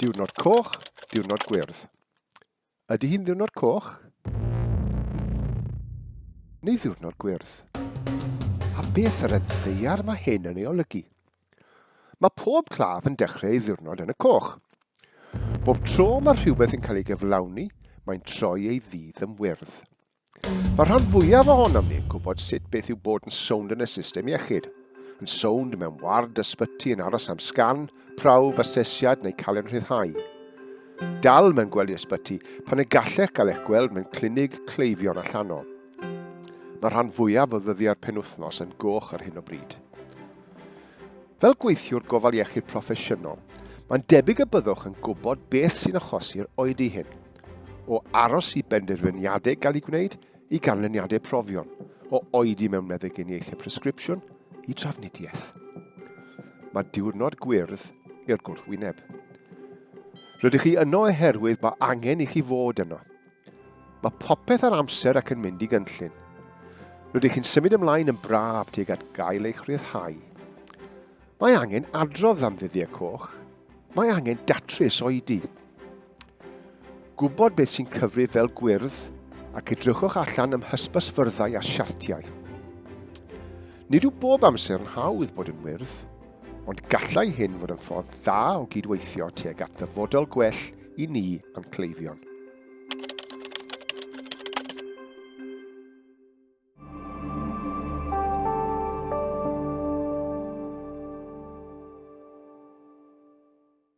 Diwrnod coch, diwrnod gwyrdd. Ydy hi'n ddiwrnod coch? Neu ddiwrnod gwyrdd? A beth ar y ddaear mae hyn yn ei olygu? Mae pob claf yn dechrau ei ddiwrnod yn y coch. Bob tro mae rhywbeth yn cael ei gyflawni, mae'n troi ei ddydd yn wyrdd. Mae'r rhan fwyaf ohonom ni yn gwybod sut beth yw bod yn sownd yn y system iechyd. Yn sownd mewn ward ysbyty yn aros am sgan, prawf, asesiad neu cael ein rhyddhau. Dal mewn gwely ysbyty pan y gallech gael eich gweld mewn clinig cleifion allanol. Mae'r rhan fwyaf o ddyddiau'r penwythnos yn goch ar hyn o bryd. Fel gweithiwr gofal iechyd proffesiynol, mae'n debyg y byddwch yn gwybod beth sy'n achosi'r oedi hyn. O aros i benderfyniadau gael eu gwneud, i ganlyniadau profion, o oedi mewn meddyginiaethau presgripsiwn, i drafnidiaeth. Mae diwrnod gwyrdd i'r gwrthwyneb. Rydych chi yno oherwydd mae angen i chi fod yno. Mae popeth ar amser ac yn mynd i gynllun. Rydych chi'n symud ymlaen yn braf tuag at gael eich rhyddhau. Mae angen adrodd am ddyddiau coch. Mae angen datrys oedi. Gwybod beth sy'n cyfrif fel gwyrdd ac edrychwch allan am hysbysfyrddau a siartiau. Nid yw bob amser yn hawdd bod yn wyrdd, ond gallai hyn fod yn ffordd dda o gydweithio tuag at ddyfodol gwell i ni a'n cleifion.